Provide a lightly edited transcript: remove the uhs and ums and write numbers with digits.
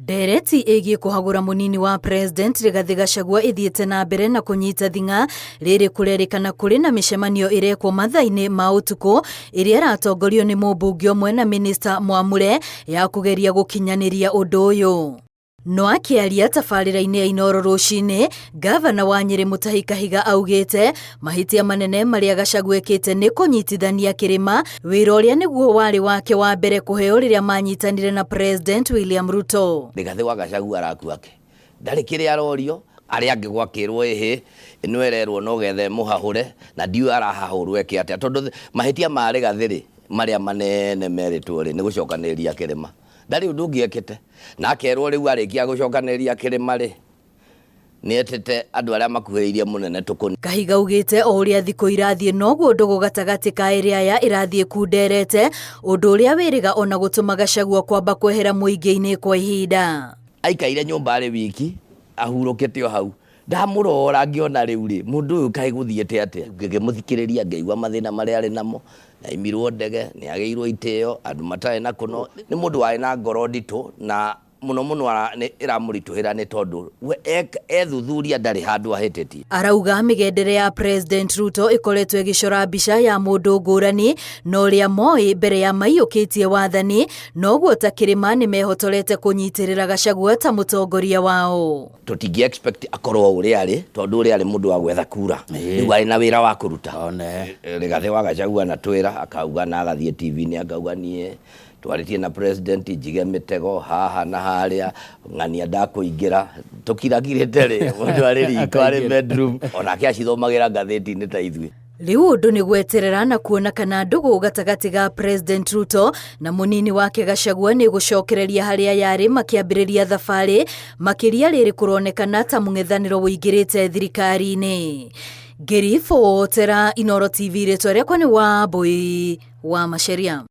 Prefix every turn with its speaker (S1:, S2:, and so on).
S1: Ndereti ĩgiĩ kũhagũra mũnini wa President Rigathĩ Gachagua ĩthiĩte na mbere na kũnyita thing'a rĩrĩ kũrerĩkana kũrĩ na mĩcemanio ĩrekwo mathaa-inĩ ma ũtukũ ĩrĩa ĩratongorio nĩ mũmbunge ũmwe na minista mwamũre ya kũgeria gũkinyanĩria ũndũ ũyũ. No akĩaria tabarĩra-inĩ ya Inooro rũcinĩ, ngavana wa Nyĩrĩ Mutahi Kahiga augĩte mahĩtia manene marĩa Gachagua ekĩte nĩ kũnyitithania kĩrĩma, wĩra ũrĩa nĩguo warĩ wake wa mbere kũheo rĩrĩa manyitanire na President William Ruto.
S2: Rigathĩ wa Gachagua arakua kĩ? Ndarĩ kĩrĩa arorio, arĩa angĩ gwakĩrwo ĩhĩ, ĩno ĩrerwo no getha ĩmũhahũre, na ndiũĩ arahahũrwo eke atĩa, tondũ mahĩtia ma Rigathĩ rĩ, marĩa manene merĩtwo rĩ, nĩ gũcokanĩrĩria kĩrĩma. Ndarĩ ũndũ ũngĩ ekĩte. Na akerwo rĩu arĩkia gũcokanĩrĩria kĩrĩma rĩ, nĩetĩte andũ arĩa makuhĩrĩirie mũnene tũkũ.
S1: Kahiga augĩte o ũrĩa thikũ irathiĩ noguo ndũgũ gatagatĩ ka erĩ aya ĩrathiĩ ĩkunderete, ũndũ ũrĩa wĩrĩga ona gũtũma Gachagua kwamba kwehera mũingĩ-inĩ kwa ihinda.
S2: Aikaire nyũmba arĩ wiki ahurũkĩte o hau. Ndamũrora ngĩona rĩu rĩ, mũndũ ũyũ kaĩ gũthiĩte atĩa? Ngĩkĩmũthikĩrĩria ngĩigua mathĩna marĩa arĩ namo, nĩ aimirwo ndege, nĩ agĩirwo itĩo, andũ matarĩ na kũno. Nĩ mũndũ warĩ na ngoro nditũ na mũno mũno ĩramũritũhĩra nĩ tondũ we ethuthuria ndarĩ handũ ahĩtĩtie.
S1: Arauga mĩgendere ya President Ruto ĩkoretwo ĩgĩcora mbica ya mũndũ ngũrani na ũrĩa moĩ mbere ya maiyũkĩtie wathani, noguo ta kĩrĩma nĩmehotorete kũnyitĩrĩra Gachagua ta mũtongoria wao.
S2: Tũtingĩ expect akorwo ũrĩa arĩ tondũ ũrĩa arĩ mũndũ wa gwetha kura rĩu arĩ na wĩra wa kũruta.
S3: One.
S2: Rigathĩ wa Gachagua anatwĩra akauga na agathiĩ TV-inĩ akauga niĩ twarĩtie na president njige mĩtego haha na harĩa ng'ania ndakũingĩra tũkirakirĩte rĩ mũndũ arĩ riko arĩ bedroom onake acithomagĩra ngathĩti-inĩ ta ithuĩ.
S1: Rĩu ũndũ nĩ gweterera na kuona kana ndũgũ gatagatĩ ga President Ruto na mũnini wake Gachagua nĩ gũcokereria harĩa yarĩ makĩambĩrĩria thabarĩ, makĩria rĩrĩ kũronekana ta mũng'ethanĩro ũingĩrĩte thirikari-inĩ. Ngĩribotera Inooro TV rĩtwa rĩakwa nĩ Wambũi wa Macharia.